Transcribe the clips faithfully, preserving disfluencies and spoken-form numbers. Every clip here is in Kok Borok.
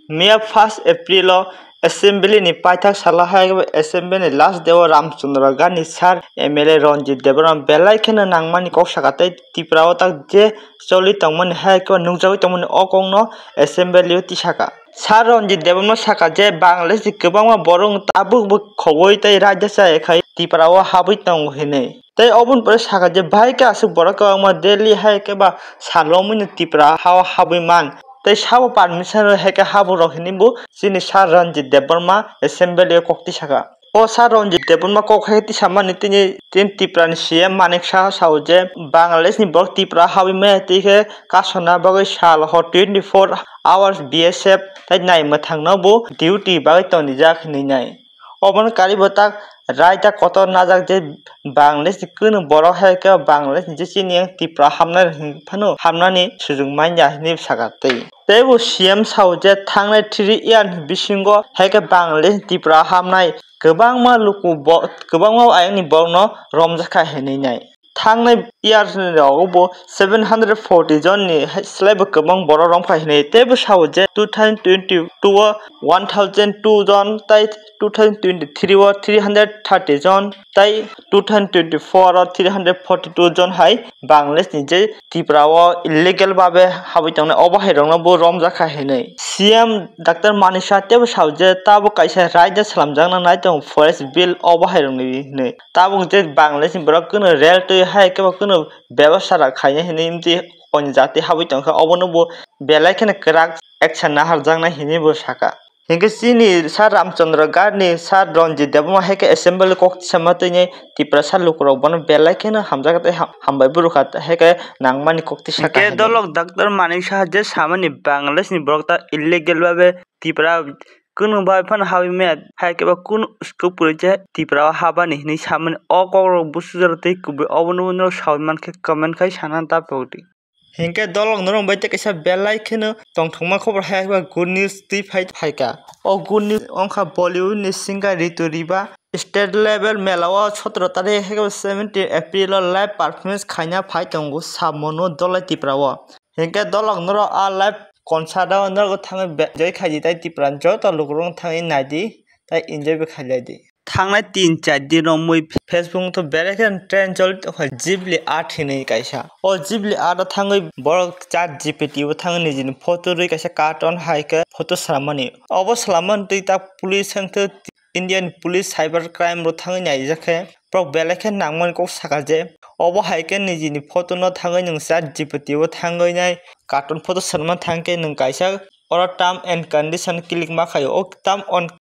Miya first April o Assembly ni paithak salo hai khe bo Assembly ni last day o Ramchandra Gandhi sir M L A Ranjit Debbarma belai kheno nangmani kok saka tei Tripura o tak je choli tongmani hai khe bo nukjagwi tongmani o kokno Assembly o tisaka. Sir Ranjit Debbarma saka je Bangladesh ni kwbangma borok tabuk bo khogwi tei raida chaya khai Tripura o habwi tongo hinwi. Tei oboni pore saka je bahai khe aswk borok kwbangma Delhi hai khe ba salomwino Tripura hao habwi man. Tei sabo permission rw hai khe habo rok hinwi bo chini sir Ranjit Debbarma Assembly o kok tisaka. O sir Ranjit Debbarma kok hai tisamani tini, tini Tripura ni C M Manik Saha sao je Bangladesh ni borok Tripura habwi maya twi khe kasona bagwi sal hor twenty four hours B S F tei nai mwthangno bo duty bagwi tonijak hinwi nai. Obono karibo tak raida kotor najak je Bangladesh ni kunu borok hai khe Bangladesh ni je chini yang Tripura hamnai rok hinwi phano hamnani sujung manya hinwi saka tei. Tei bo C M sao je thangnai three year ni bisingo hai khe Bangladesh ni Tripura hamnai kwbangma luku bo, kwbangma ayang ni borok no romjak kha hinwi nai. Thangnai year ni rogo bo seven hundred forty jon ni hai slai bo kwbang borok romkha hinwi. Tei bo sao je two thousand twenty two o one thousand two jon, tei two thousand twenty three o three hundred thirty jon, tei two thousand twenty four o three hundred forty two jon hai Bangladesh ni je Tripura o illegal babe habwi tongnai obo hai rokno bo romjak kha hinwi. C M Doctor Manik Saha tei bo sao je tabuk kaisa raida slamjakna nai tongo forest bill obo hai rokni hinwi. Tabuk je Bangladesh ni borok kunu rel twi hai khe bo kunu bebasa rok khainai hinwi wngtwi oni jati habwi tongkha, obono bo belai kheno kwrak action naharjaknai hinwi bo saka. Hinkhe chini sir Ramchandra Gandhi, sir Ranjit Debbarma hai khe assembly kok tisama twi Tiprasa lukurok bono belai kheno hamjakha tei ha-, hambai bo rwkha hai khe nangmani kok tisaka. Hinkhe dolok Doctor Manik Saha je samani Bangladesh ni borok ta illegal babe Tipra kunu bai phano habwi maya, hai khe ba kunu scope kwrwi se Tipra o habani hinwi samani o kokrok busujar tei kubui obono norok sawi mankhe comment khai sana ta pokdi. Hinkhe dolok norok bai tei kaisa belai kheno tongthokma khobor hai khe ba good news twi phai phaikha. O good news wngkha Bollywood ni singer Ritu Riba state level mela o sotoro tarik hai khe ba seventeen April o live performance khaina phai tongo Sabmonu Dolai Tipra o. Hinkhe dolok norok a live concert o norok thangwi be-, enjoy khaidi tei Tipra ni joto lukurok thangwi naidi tei enjoy bo khailaidi. Thangnai tin char din romwi Facebook to belai khe trend choli tongkha Ghibli art hinwi kaisa. O Ghibli art o thangwi borok chat G P T o thangwi nijini photo rwi kaisa cartoon hai khe photo swlammani. Obo swlammani twi ta police hwnkhe Indian police cyber crime rok thangwi naijak khe borok belai khe nangmani kok saka je obo hai khe nijini photo no thangwi nwng chat G P T o thangwi nai cartoon photo swnamna thang khe nwng kaisa oro term and condition click ma khaio. O term and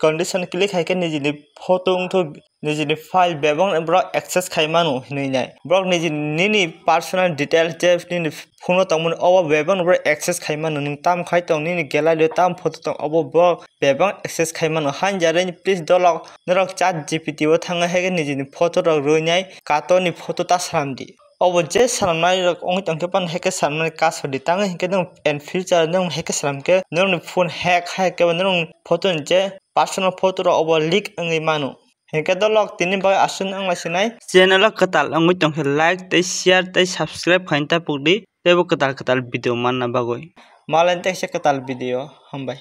condition click hai khe nijini photo wngthu nijini file bebak borok access khai mano hinwi nai. Borok nijini nini personal details je nini phone o tongmani obo bebak no borok access khai mano. Nwng tam khai tong nini gallery o tam photo tong obo borok bebak access khai mano. Hain jarani please dolok norok chat G P T o thangwi hai khe nijini photo rok rwi nai kato ni photo ta swnam di. Obo je swnamnai rok wngwi tongkhe phano hai khe swnamnai kaso di tangwi hinkhe nwng in future nwng hai khe swnam khe nwng ni phone hack hai khe bo nwng photo ni je personal photo rok obo leak wngwi mano. Hinkhe dolok tini bagwi aswk wng lai sinai. Channel o kwtal wngwi tongkhe like tei share tei subscribe khaina ta pokdi teibo kwtal kwtal video manna bagwi. Malai tei kaisa kwtal video hambai.